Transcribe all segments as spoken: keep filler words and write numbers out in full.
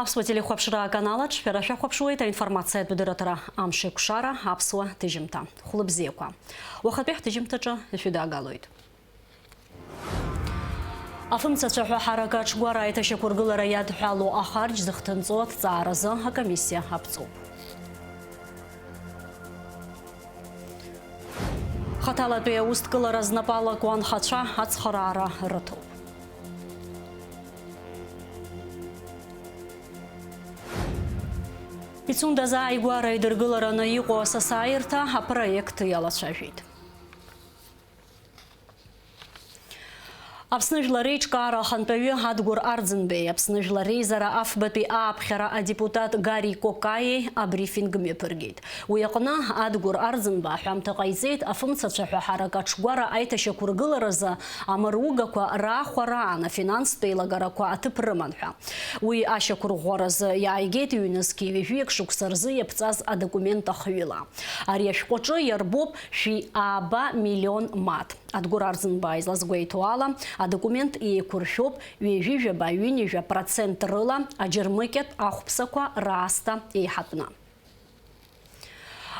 Аԥсуа телехәаԥшра аканал аҿы шәара шәахәаԥшуеит аинформациатә дырраҭара Амшеикәшара аԥсуа ҭыжьымҭа. Хәлыбзиақәа. Уахатәи ҳҭыжьымҭаҿы ишәыдаагалоит. Афымцацәа ҳәа ҳарак аҿгәара аиҭашьақәыргылара иадҳәалоу ахарџь зыхҭынҵоу аҭҵааразы акомиссиа аԥҵоуп. Хаҭалатәи аусҭкылара знапы алаку анхацәа ацхыраара рыҭоуп. Пицундазы ааигәара идыргылараны иҟоу асасааирҭа апроект иалацәажәеит. Аԥсны Жәлар Реиҿкаара ахантәаҩы Адгәыр Арӡынбеи Аԥсны Жәлар Реизара афбатәи ааԥхьара адепутат Гари Кокаиеи абрифинг мҩаԥыргеит. Уи аҟны Адгәыр Арӡынба аҳәамҭа ҟаиҵеит, афымцацәа ҳәа ҳарак аҿгәара аиҭашьақәыргыларазы амыругақәа раахәараан афинанстә еилагарақәа аҭыԥ рыман ҳәа. Уи ашьақәырӷәӷәаразы иааигеит ҩнызқьи ҩажәиак шықәса рзы иаԥҵаз адокумент ахҩыла. Ари ашәҟәаҿы иарбоуп шәи ааба миллион мааҭ. Адгәыр Арӡынба излазгәеиҭо ала, адокумент еиқәыршәоуп ҩажәи жәаба, ҩынҩажәа процент рыла аџьармыкьатә ахәԥсақәа раасҭа еиҳатәны.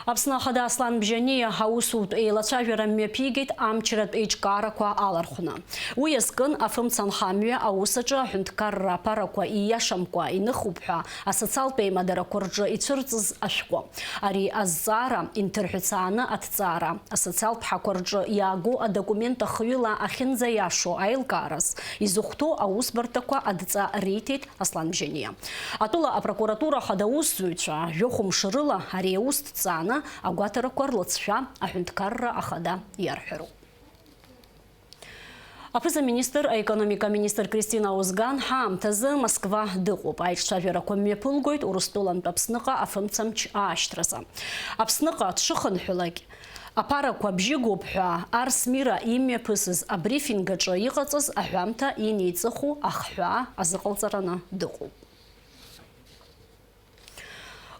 Аԥсны Ахада Аслан Бжьаниа аусутә еилацәажәара мҩаԥигеит амчратә еиҿкаарақәа алархәны. Уи иазкын афымца нхамҩа аус аҿы аҳәынҭқарра аԥарақәа ииашамкәа иныхуп ҳәа асоциалтә еимадарақәа рҿы ицәырҵыз ашәҟәы. Ари азҵаара инҭырҳәцааны аҭҵаара асоциалтә ҳақәа рҿы иаагоу адокумент ахҩыла ахьынӡаиашоу аилкаараз изыхәҭоу аусбарҭақәа адҵа риҭеит Аслан Бжьаниа. Атәыла апрокуратура ахада аусзуҩцәа жәохә мшы рыла ари аус дҵааны агәаҭарақәа рлыҵшәа аҳәынҭқарра ахада иарҳәароуп. Аԥыза-министр, аекономика аминистр Кристина Озган ҳаамҭазы Москва дыҟоуп. Аиҿцәажәарақәа мҩаԥылгоит Урыстәылантә Аԥсныҟа афымцамч аашьҭразы. Аԥсныҟа дшыхынҳәлак, аԥарақәа бжьыгоуп ҳәа Арс Мира имҩаԥысыз абрифинг аҿы иҟаҵаз аҳәамҭа инеиҵыху ахҳәаа азыҟалҵараны дыҟоуп.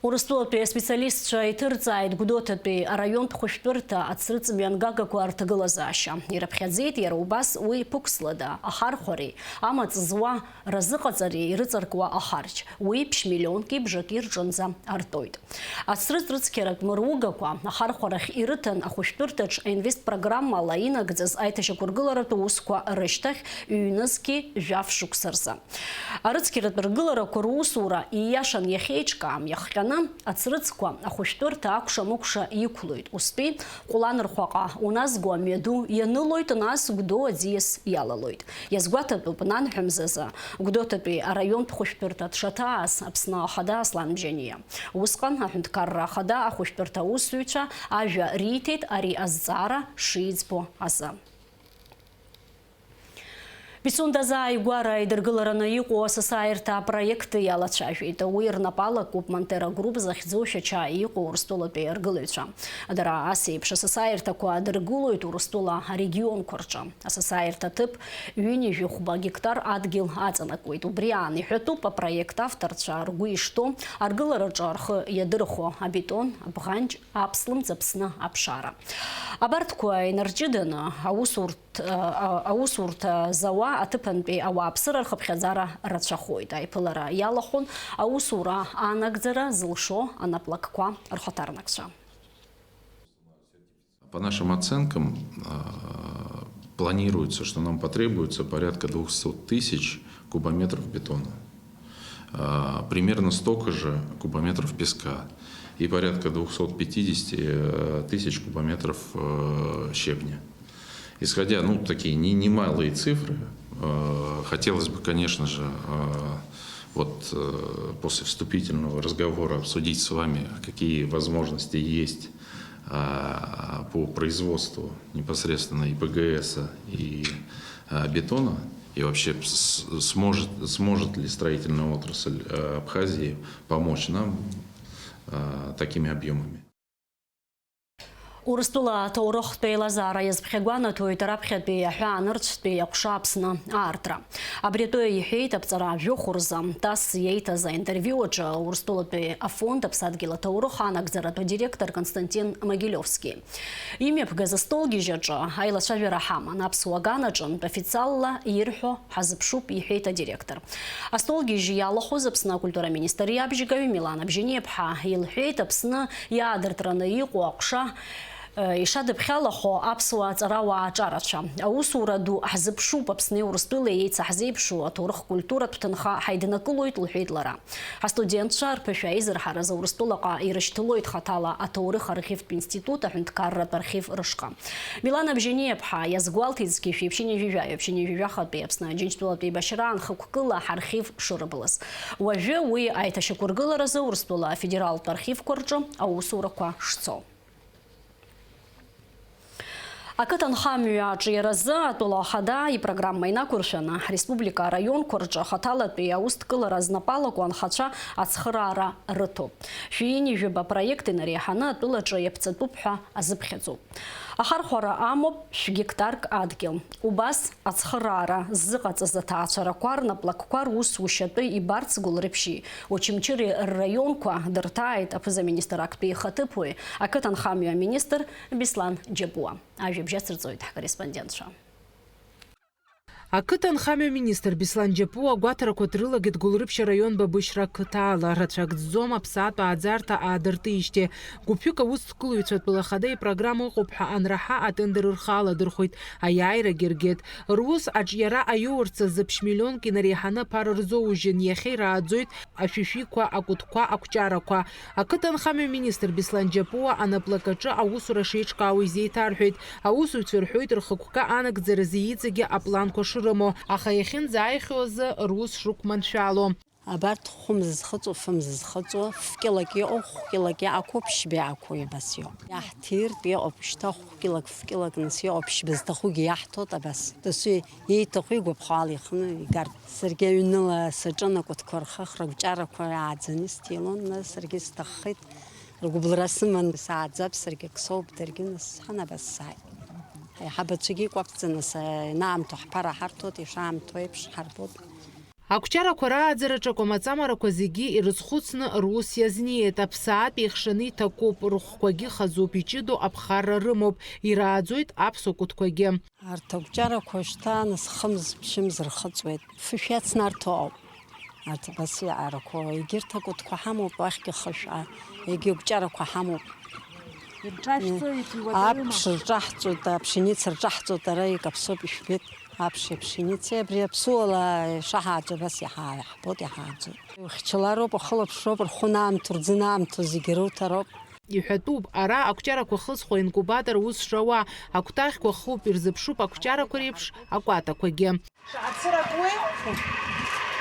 Урыстәылатәи аспециалистцәа иҭырҵааит Гәдоуҭатәи араионтә хәышәтәырҭа ацрыҵ мҩангагақәа рҭагылазаашьа. Ирыԥхьаӡеит иара убас уи ԥықәслада ахархәареи амаҵ зуа разыҟаҵареи ирыҵаркуа ахарџь. Уи ԥшь миллионки бжаки рҿынӡа артоит. Ацрыҵ рыцқьаратә мыругақәа ахархәарахь ирыҭан ахәышәтәырҭаҿ аинвестпрограммала инагӡаз аиҭашьақәыргыларатә усқәа рышьҭахь ҩнызқьи жәаф шықәса рзы. Арыцқьаратә ргыларақәа русура ииашан иахьеиҿкаам иахҟьаны, ацрыҵқәа ахәышәтәырҭа акәша-мыкәша иқәлоит. Устәи Ҟәланырхәаҟа уназго амҩаду ианылоит, нас Гәдоу аӡиас иалалоит. Иазгәаҭатәуп, нанҳәа мзазы, Гәдоуҭатәи араионтә хәышәтәырҭа дшаҭааз Аԥсны Ахада Аслан Бжьаниа. Усҟан аҳәынҭқарра ахада ахәышәтәырҭа аусзуҩцәа ажәа риҭеит ари азҵаара шиӡбо азы. Пицунда азааигәара идыргылараны иҟоу асасааирҭа апроект иалацәажәеит. Уи рнапы алакуп Монтера Груп захьӡу Шәача иҟоу Урыстәылатәи аргылаҩцәа. Дара ас еиԥш асасааирҭақәа адыргылоит Урыстәыла арегионқәа рҿы. Асасааирҭа ҭыԥ ҩынҩажәи хәба гектар адгьыл аҵанакуеит. Убри аан иҳәатәуп апроект авторцәа ргәы ишҭоу, аргылараҿы рхы иадырхәо абетон, абӷанҷ, аԥслымӡ, Аԥсны аԥшара. Абарҭқәа инарҷыданы аусурҭ аусурҭа зауа аҭыԥантәи ауааԥсыра рхыԥхьаӡара рацәахоит. Аиԥылара иалахәын аусура анагӡара зылшо анаплакқәа рхаҭарнакцәа. По нашим оценкам, а, планируется, что нам потребуется порядка двухсот тысяч кубометров бетона, а, примерно столько же кубометров песка и порядка двухсот пятидесяти тысяч кубометров, э, щебня. Исходя, ну, такие не, немалые цифры, э, хотелось бы, конечно же, э, вот, э, после вступительного разговора обсудить с вами, какие возможности есть, э, по производству непосредственно и П Г С, и, э, бетона, и вообще с-, сможет, сможет ли строительная отрасль, э, Абхазии помочь нам, э, такими объемами. Урыстәыла аҭоурыхтә еилазаара иазԥхьагәанаҭоит раԥхьатәи аҳәаанырцәтәи аҟәша Аԥсны аартра. Абри атәы иҳәеит аԥҵара жәохә рзы ТАСС иеиҭаз аинтервиу аҿы Урыстәылатәи афонд Аԥсадгьыл аҭоурых анагӡаратә адиректор Константин Могилевски. Имҩаԥгаз астолгьежь аҿы аилацәажәара ҳаман, аԥсуа аганаҿынтә официалла ирҳәо ҳазыԥшуп, иҳәеит адиректор. Астолгьежь иалахәыз Аԥсны акультура министр иабжьгаҩ Милана Бжьаниаԥҳа илҳәеит, Аԥсны иаадыртраны иҟоу аҟәша, э, ишадыԥхьалахо аԥсуа аҵарауаа аҿарацәа. Аусура ду ҳзыԥшуп, Аԥсни Урыстәылеи еицаҳзеиԥшу аҭоурых-культуратә ҭынха ҳаиднакылоит, лҳәеит лара. Ҳастудентцәа рԥышәа аизырҳаразы Урыстәылаҟа ирышьҭылоит хаҭала аҭоурых архивтә институт аҳәынҭқарратә архив рышҟа. Милана Бжьаниаԥҳа иазгәалҭеит зқьи жәшәи ԥшьынҩажәи жәаҩа, ԥшьынҩажәи жәахатәи Аԥсны Аџьынџьтәылатә еибашьраан хықәкыла ҳархив шырыблыз. Уажәы уи аиҭашьақәыргыларазы Урыстәыла афедералтә архивқәа рҿы аусурақәа шцо. Ақыҭанхамҩа аҿиаразы атәыла ахада ипрограмма инақәыршәаны, ҳреспублика араионқәа рҿы ахаҭалатәи аусҭкылара знапалақәа анхацәа ацхыраара рыҭоуп. Шәи ҩынҩажәаба проект инареиҳаны атәылаҿы иаԥҵатәуп ҳәа азыԥхьаӡоуп. Ахархәара амоуп шә-гектарк адгьыл. Убас ацхыраара ззыҟаҵаз аҭаацәарақәа рнаплакқәа рус ушьатәы ибарц Гәылрыԥшьи Очамчыреи рраионқәа дырҭааит аԥыза-министр актәи ихаҭыԥуаҩ, ақыҭанхамҩа аминистр Беслан Џьапуа. Ажәабжь ацырҵоит ҳкорреспондентцәа. Ақыҭанхамҩа министр Беслан Џьапуа агәаҭарақәа дрылагеит Гәылрыԥшь араион Бабышьра ақыҭа ала. Рацәак ӡӡом аԥсаатә ааӡарҭа аадыртижьҭеи. Гәыԥҩык аусҭкылаҩцәа атәылахада ипрограмма ыҟоуп ҳәа анраҳа, атендер рхы аладырхәеит, аиааирагьы ргеит. Рус аҿиара аиурц азы ԥшь-миллионк инареиҳаны аԥара рзоужьын, иахьа ирааӡоит ашәишәиқәа, акәытқәа, ақәҷарақәа. Ақыҭанхамҩа министр Беслан Џьапуа анаплакаҿы аусура шеиҿкаау изеиҭарҳәеит. Аусзуҩцәа рҳәоит рхықәкы анагӡаразы иҵегьы апланқәа шрымоу, аха иахьынӡааихьоу азы рус шрықәманшәало. Абарҭ хәы мзызхыҵуа, фы мзызхыҵуа, фкьылак иҟоу, хәкьылак иаақәоу, ԥшьба иаақәоу, абас иоуп. Иаҳҭиртә иҟоуп шьҭа хәкьылак, фкьылак нас иҟоуп, ԥшьба зҭахугьы иаҳҭоит, абас. Досу ииҭаху игәаԥхо ала ихны игартә. Саргьы аҩныла саҿын акәытқәа рхыхра, агәҷарақәа ааӡаны исҭиуан, нас саргьы сҭаххеит. Ргәыбылра сыман, сааӡап, саргьы ак соуп, даргьы нас ҳанабас сааит. Аиҳабацәагьы икәаԥӡаны са-, ианаамҭоу ҳԥара ҳарҭоит, ишаамҭоу еиԥш ҳарбоит. Ақәҷарақәа рааӡараҿы акәамаҵамарақәа зегьы ирызхәыцны рус иазниеит, аԥсаатә еихшаны иҭакуп, рыхәқәагьы хазуп, иҷыдоу аԥхарра рымоуп, ирааӡоит аԥсуа кәытқәагьы. Арҭ агәҷарақәа шьҭа нас хымз, ԥшьымз рхыҵуеит. Фышә иацнарҭо ауп. Арҭ абас иаарақәоу, егьырҭ акәытқәа ҳамоуп, уахьгьы хышә, а, егьи агәҷарақәа ҳамоуп. Ирҿашәҵоит, иуадаҩума? Аԥш рҿаҳҵоит, аԥшеница рҿаҳҵоит, ара икаԥсоуп, ишәбеит. Аԥши аԥшеницеи абри аԥсуала ишаҳааӡо абас иҳа-, иаҳбоит, иҳааӡоит. Ухьчалароуп, ухылаԥшроуп, рхәы наамҭоу, рӡы наамҭоу зегьы руҭароуп. Иҳәатәуп, ара акәҷарақәа хызхуа инкубатор ус шауа, акәтаӷьқәа хыуп, ирзыԥшуп акәҷарақәа реиԥш акәатақәагьы. Шаҟа цырак уеиуаху?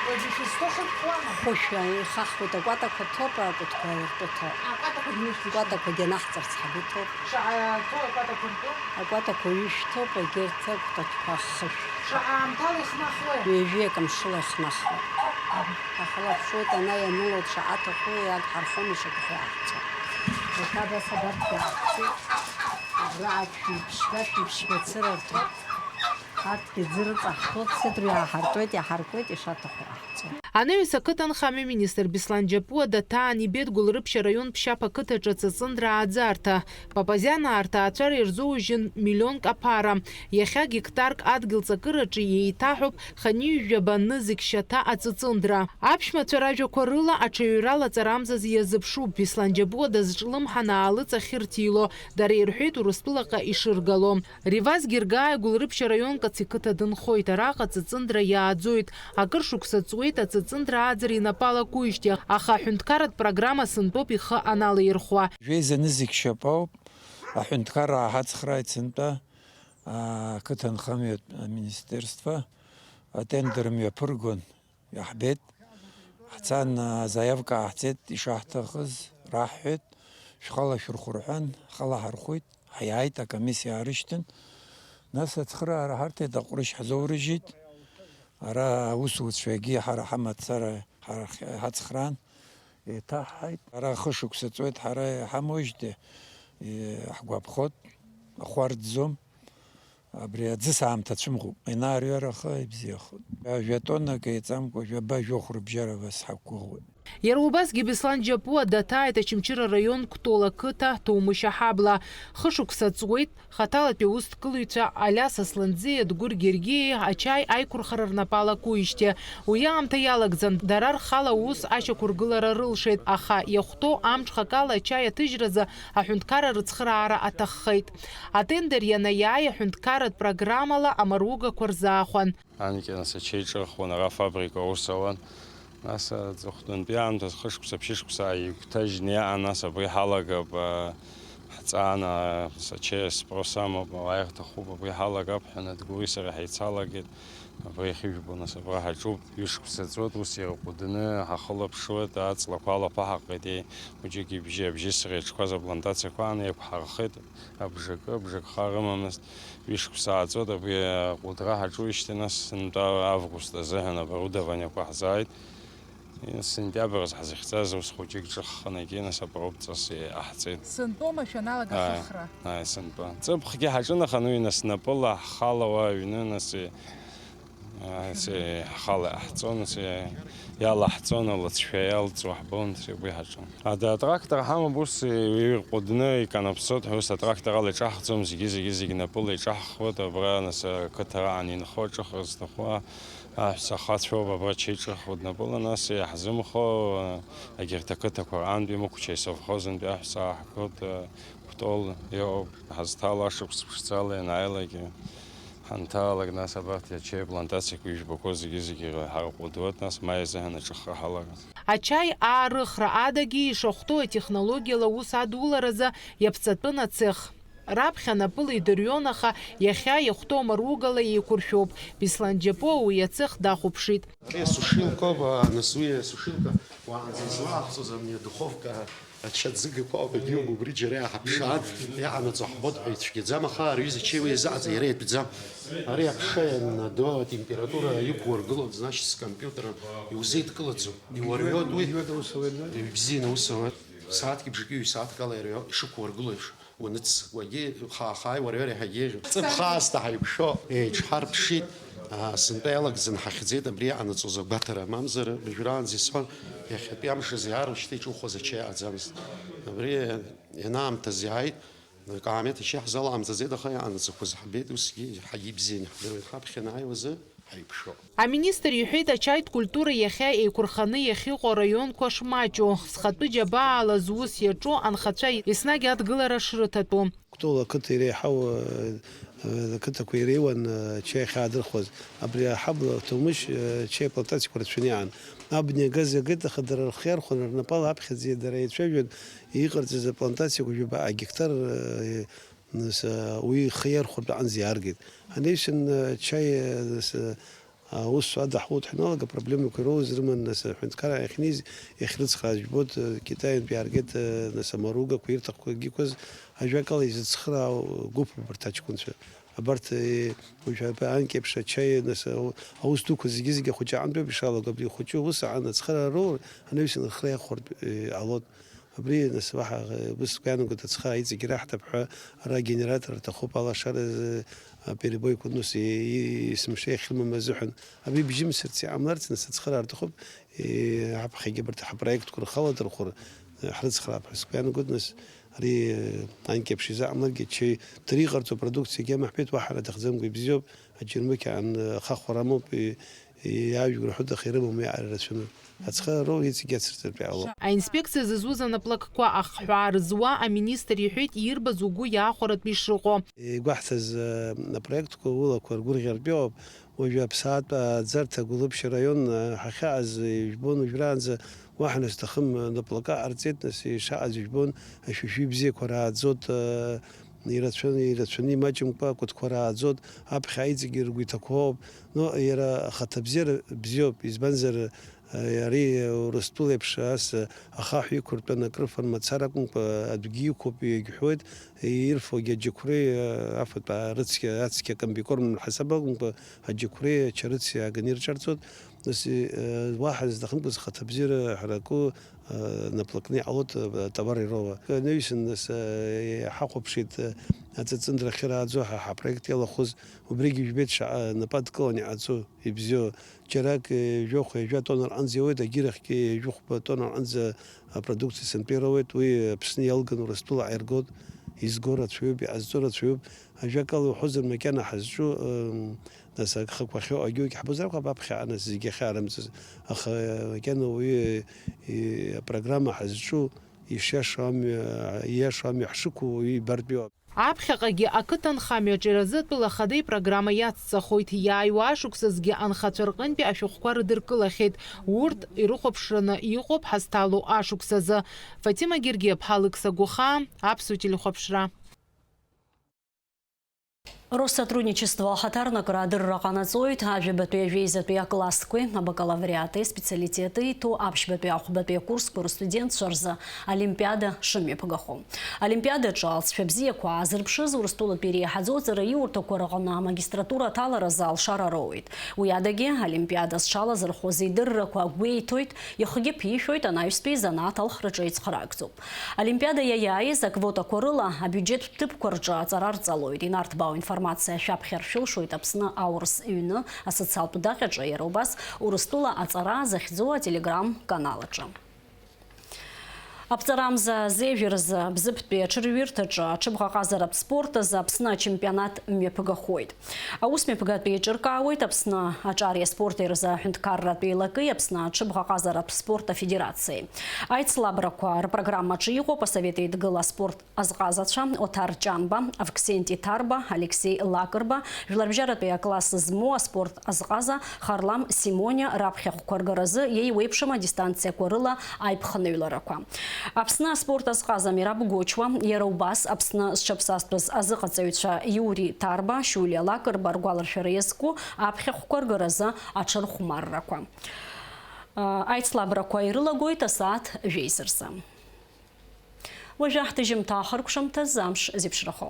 Уажәы шәызҭоу хықәкуама? Хәышәа ихахуеит, акәатақәа ҭоуп, акәытқәа ртәы ҭоуп. Акәатақәагьы ушьҭышьҭ. Акәатақәагьы анаҳҵарц ҳагәы ҭоуп. Шаҟа ҭоу акәатақәа ртәы? Акәатақәа ҩышә ҭоуп, егьырҭ акәтаҷқәа хышә. Шаҟа аамҭала ихнахуеи? Ҩажәи акамшыла ихнахуеит. Ахылаԥшуеит, ана ианылоит, шаҟа аҭаху иагҳархом, ишаҭаху иаҳҵоит. Иахьа абас абарҭ иаҳҵеит. Абра ак шәиԥшьба, шәиԥшьба цыра рҭоуп. Арҭгьы ӡы рыҵаҳтәуп, сыдра иааҳартуеит, иаҳаркуеит, ишаҭаху иаҳҵоит. Анаҩс ақыҭанхамҩа министр Беслан Џьапуа даҭаан ибеит Гәылрыԥшь араион Ԥшьаԥ ақыҭаҿы аҵыҵындра ааӡарҭа. Папазианаа рҭаацәара ирзоужьын миллионк аԥара. Иахьа гектарк адгьыл ҵакыраҿы еиҭаҳәоуп хынҩажәаба нызқь шьаҭа аҵыҵындра. Аԥшәмацәа ражәақәа рыла, аҽаҩра лаҵарамзаз иазыԥшуп, Беслан Џьапуа дазҿлымҳан аалыҵ ахьырҭило, дара ирҳәеит Урыстәылаҟа ишыргало. Реваз Гергааи Гәылрыԥшь араионк Аци қыҭа дынхоит, араҟа аҵыҵындра иааӡоит. Акыр шықәса ҵуеит аҵыҵындра ааӡара инапы алакуижьҭеи, аха аҳәынҭқарратә программа сынтәоуп ихы аналаирхәа. Жәеиза нызқь шьапоуп аҳәынҭқарра ааҳацхрааит сынтәа, ақыҭанхамҩатә аминистерство атендер мҩаԥыргон. Иаҳбеит, ҳцан, азаиавка ааҳҵеит, ишаҳҭахыз раҳҳәеит, шәхала шәырхәы рҳәан, ҳхала ҳархәит, ҳиааит, акомиссиа аарышьҭын. Нас ацхыраара ҳарҭеит, аҟәрышь ҳзоурыжьит. Ара аусуцәагьы ҳара ҳамацара ҳара ҳацхраан, еиҭаҳҳаит. Ара хышықәса ҵуеит ҳара иҳамоуижьҭеи, Иҳгәаԥхоит, ахәарӡӡом. Абри аӡыс аамҭа цәымӷуп. Ианаарҩараха ибзиахоит. Жәа тоннак еиҵамкәа жәаба жәохә рыбжьара абас ҳақәгәыӷуеит. Иара убасгьы Беслан Џьапуа даҭааит Очамчыра араион Кәтол ақыҭа Ҭоумышь аҳабла. Хышықәса ҵуеит, хаҭалатәи аусҭкылаҩцәа Алиас Асланӡиа, Едгәыр Гергиа ачаи аиқәырхара рнапала акуижьҭеи. Уи аамҭа иалагӡан, дара рхала аус ашьақәыргылара рылшеит, аха иахәҭоу амҽхакала ачаи аҭыжьразы аҳәынҭқарра рыцхыраара аҭаххеит. Атендер ианаиааи аҳәынҭқарратә программала амаругақәа рзаахәан. Анкьа нас ачеиҿырхуан, ара афабрика аус ауан. Нас аҵыхәтәантәи аамҭазы хышықәса, ԥшьышықәса ааигәҭажьны иаан, нас абри ҳалагап, а, ҳҵаан, а, нас ачеи аспрос амоуп, ауаа ирҭахуп, абри ҳалагап ҳәа Надгәыри сареи ҳаицалагеит. Абра иахьыжәбо, нас абра ҳаҿуп, ҩышықәса ҵуеит, ус ирҟәыдны ҳахылаԥшуеит, аҵлақәа алаԥаҳахеит, еи, хәыҷык ибжьы, абжьысра иаҿқәаз аплантациақәа аан еиқәҳархеит, абжакы, абжакха рымамызт. Ҩышықәса ааҵуеит, абри аҟәыдра ҳаҿуижьҭеи, нас сынтәа август азыҳәан оборудованиеқәа ҳзааит. Сентиабр азы ҳзыхьӡаз ус хәыҷык ҿыхханагьы, нас апробҵас иҟаҳҵеит. Сынтәоума шәаналага Ааи, ахыхра? Ааи, сынтәа. Ҵыԥхгьы ҳаҿын, аха уи нас напыла ҳхала уа аҩны, нас, ааи, нас ҳхала иаҳҵон, нас иалаҳҵон, алыҵшәа иалҵуа ҳбон, нас уи ҳаҿын. Ада атрактор ҳамоуп, ус ирҟәыдны иканаԥсоит ҳәа, ус атрактор ала иҿаҳхӡом, зегьы, зегьы, зегьы напыла иҿаҳхуеит, абра, нас, ақыҭа раан инхо, аҿыхра зҭаху, Аҳәса ахацәоуп абра ачеиҿырхуа днапыла, нас иаҳзымхо, егьырҭ ақыҭақәа рантәи Мықәча исовхозынтәи аҳәса ааҳгоит, Кәтол иҟоуп, ҳазҭало ашықәс ԥшӡала ианааилак, ҳанҭаалак, нас абарҭ ачаи плантациақәа ижәбақәоу зегьы-зегьы ҳарҟәыдуеит, нас маи азыҳәан аҿыхра ҳалагоит. Ачаи аарыхра адагьы ишахәҭоу атехнологиала аус адуларазы иаԥҵатәын ацех. Раԥхьа напыла идырҩон, аха иахьа иахәҭоу амаругала еиқәыршәоуп. Беслан Џьапуа уи ацех дахәаԥшит. Ари асушилкоуп, а, нас уи асушилка уаанӡа излааҳҵоз ани адуховка ача ӡыгақәа ауп, егьиуп, убри џьара иааҳаԥшаан, иҟанаҵо ҳбоит ҳәа ицәгьаӡам, аха ари аҩыза ачеи уи иазааӡа иара иатәӡам. Ари аԥша ианнадо атемпература иқәургылоит, значит, скомпиутер иузеидкылаӡом. Иуарҩоит уи. Ибзианы ус ауеит. Сааҭк бжаки ҩ-сааҭк ала иара ишықәу аргыло еиԥш, уаныццакуагьы хаа-хааи уара иареи ҳагьеиӷьуп. Ҵыԥх аасҭа ҳаиқәшәо еиҿҳарԥшит, аа, сынтәа иалагӡаны ҳахьӡеит, абри иҟанаҵоз агәаҭара, мамзар, уажәраанӡа исҳәон, иахьатәи амш азы иаарушьҭа иҿухуаз ачаи аӡамызт. Абри ианаамҭаз иааит, акаамеҭ ачаи ҳзалаамҵаӡеит, аха иҟанаҵақәаз ҳбеит, усгьы ҳагьибзианы иаҳдыруеит, ҳаԥхьа анааиуазы. Ҳаиқәшәо. Аминистр иҳәеит, ачаитә культура иахьа еиқәырханы иахьыҟоу араионқәа шмаҷу, зхатәы џьабаала зус иаҿу анхацәа еснагь адгылара шрыҭатәу. Кәтол ақыҭа иреиҳау, э, э, ақыҭақәа иреиуан, э, ачаи ахьаадырхуаз. Абри аҳабла Ҭоумышь, э, ачаи аплантациақәа рацәаны иаан. Абни агаз иагеит, аха дара рхы иархәаны рнапала аԥхьаӡа дара еицәажәон, иҟарҵаз аплантациақәа жәаба агектар, э, Нас, уи ихы иархәартә аҟынӡа иааргеит. Ҳанеишьын, ачаи, нас, аус адаҳулт ҳаналага, апроблемақәа ироуз рыман, нас, аҳәынҭқарра иахьнеиз, иахьрыцхрааз жәбоит, Китаиантә иааргеит, нас, амаругақәа ирҭахқәагьы ықәыз, ажәакала, изыцхраау гәыԥуп абарҭ аҷкәынцәа. Абарҭ, уажә абри анкьеиԥш ачаи, нас, аус дуқәа зегьы-зегьы ахәыҷы аҟынтәоуп ишалаго, абри ихәыҷы ус аан ацхыраара роур, ҳанаҩсан рхы иахәартә иҟалоит. Абри, нас, уаҳа, э, ус сгәы иаанагоит, ацхыраара иҵегь раҳҭап ҳәа, ара агенератор рҭахуп, алашара, э, аперебойқәа, нас, и-, и-, есымша иахьрымам азыҳәан. Абри бжьымсырц иҟамларц, нас, ацхыраара рҭахуп, э, ҳаԥхьагьы абарҭ ҳапроектқәа рхаладырхәыр, э, ҳрыцхраап ҳәа сгәы иаанагоит, нас, ари, э, анкьеиԥш изаҟамларгьы, ачаи дара иҟарҵо апродукциагьы амаҳәеит, уаҳа ара аҭахӡамкәа ибзиоуп, аџьармыкьа аан, э, ахахәара амоуп, и-, Иаажәг рҳәоит, аха ирымам уи аара рацәаны. Ацхыраара роур иҵегь ацырҵартә иҟалоит. Аинспекциа зызуз анаплакқәа ахҳәаа рызуа аминистр иҳәеит, ирбаз угәы иаахәаратәы ишыҟоу. Игәаҳҭаз, э, апроектқәа улақәа ргәырӷьартә иоуп. Уажәы аԥсаатә ааӡарҭа Гәылрыԥшь араион, э, ҳахьааз ижәбон, уажәраанӡа уаҳа нас сҭахым, э, наплака ҟарҵеит, нас ишаҟаз ижәбон, ашәишәи бзиақәа рааӡоит, э, Ирацәаны, ирацәаны имаҷымкәа акәытқәа рааӡоит, аԥхьа иҵегьы ргәы иҭақәоуп. Ну, иара ахаҭабзиара бзиоуп, избанзар, ари Урыстәыла еиԥш ас ахаҳә иқәыртәаны акрыфан мацара акәымкәа, адәгьы иқәуп, иагьҳәуеит, ирфогьы аџьықәреи, афатә, арыцқьа, ацқьа комбикорм ҳасаб акәымкәа, аџьықәреи ачарыци ааганы ирҿарҵоит. Нас, э, уаҳа зҭахымкәа зхаҭабзиара ҳараку, э, наплакны иҟалоит, э, товар ироуа. Анаҩсан, нас, э, ҳахәаԥшит, э, аҵыҵындра ахьырааӡо ҳәа ҳапроект иалахәыз, убригьы жәбеит шаҟа напы адкыланы иҟаҵо, ибзиоу. Џьарак, э, жәохә, ҩажәа тонна рҟынӡа иауеит, агьырахьгьы ҩажәихәба тонна рҟынӡа апродукциа сынтәа ироуеит, уи Аԥсны иалган Урыстәыла аиргоит, изго рацәаҩуп, иҟазҵо рацәаҩуп. Ажәакала уҳәозар, макьана ҳазҿу, ыы, нас агхақәа ахьоу агьоугь ҳбозар акәхап аԥхьаҟа, нас зегьы ахьаарымҵыз. Аха макьана уи, ыы, апрограмма ҳазҿу, ишиашоу амҩа, ииашоу амҩа ҳшықәу уаҩы ибартә иоуп. Аԥхьаҟагьы ақыҭанхамҩаҿ иразы атәыла ахада ипрограмма иацҵахоит, иааиуа ашықәсазгьы анхацәа рҟынтәи ашәҟәқәа рыдыркылахьеит, урҭ ирыхәаԥшраны иҟоуп ҳазҭало ашықәсазы. Фатима Гергиаԥҳа, Алықьса Гәахаа, Аԥсуа телехәаԥшра. Россотрудничество ахаҭарнакра адырра ҟанаҵоит ажәабатәи ажәеизатәи аклассқәеи абакалавриати специалитети иҭоу аԥшьбатәи ахәбатәи акурсқәа рыстудентцәа рзы олимпиада шымҩаԥгахо. Олимпиадаҿы алҵшәа бзиақәа аазырԥшыз Урыстәылатәи иреиҳаӡоу аҵараиурҭақәа рҟны амагистратура аҭаларазы алшара роуеит. Уи адагьы, олимпиада зҽалазырхәыз идыррақәа гәеиҭоит, ихгьы ԥишәоит, анаҩстәи изанааҭ алхраҿы ицхраагӡоуп. Олимпиада иаиааиз аквотақәа рыла абиуџьеттә ҭыԥқәа рҿы аҵара рҵалоит. Инарҭбаау информациа шәаԥхьа ршәылшоит Аԥсны аурыс ҩны асоциалтә даҟьаҿы, иара убас Урыстәыла аҵара захьӡу ателеграм-канал аҿы. Аԥҵарамза зежәа рзы Бзыԥтәи аҽырҩырҭаҿы аҽыбӷаҟазаратә спорт азы Аԥсны ачемпионат мҩаԥгахоит. Аус мҩаԥгатәи еиҿыркаауеит Аԥсны аҿари аспорти рзы аҳәынҭқарратә еилаки Аԥсны аҽыбӷаҟазаратә спорт афедерациеи. Аицлабрақәа рпрограммаҿы иҟоуп Асовет Еидгыла аспорт азҟазацәа Оҭар Ҷанба, Авксенти Ҭарба, Алексеи Лакрба, жәларбжьаратәи акласс змоу аспорт азҟаза Харлам Симониа раԥхьахәқәа ргаразы еиуеиԥшым адистанциақәа рыла аиԥхныҩларақәа. Аԥсны аспорт азҟаза Мераб Гочуа, иара убас Аԥсны зҽаԥсазтәыз азыҟаҵаҩцәа Иури Ҭарба, Шьулиа Лакрба ргәаларшәара иазку аԥхьахәқәа ргаразы аҽырхәмаррақәа. Аицлабрақәа ирылагоит асааҭ жәеиза рзы. Уажәы ҳҭыжьымҭа ахыркәшамҭазы амш зеиԥшрахо.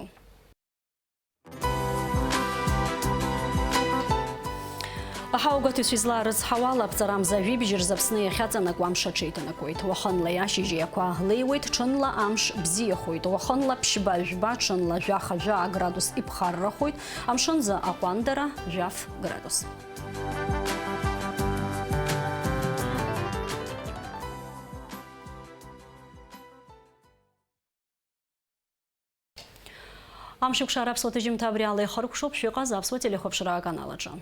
Аҳауагәаҭаҩцәа излаарыцҳауа ала, аԥҵарамза жәибжь рзы Аԥсны иахьаҵанакуа амш аҽеиҭанакуеит. Уахынла иашьыжь еиқәа леиуеит, ҽынла амш бзиахоит, уахынла ԥшьба-жәба, ҽынла жәаха-жәаа градус иԥхаррахоит, амшынзы аҟәандара жәаф градус. Амшықәшара аԥсуа ҭыжьымҭа абри ала ихыркәшоуп, шәыҟаз аԥсуа телехәаԥшра аканал аҿы.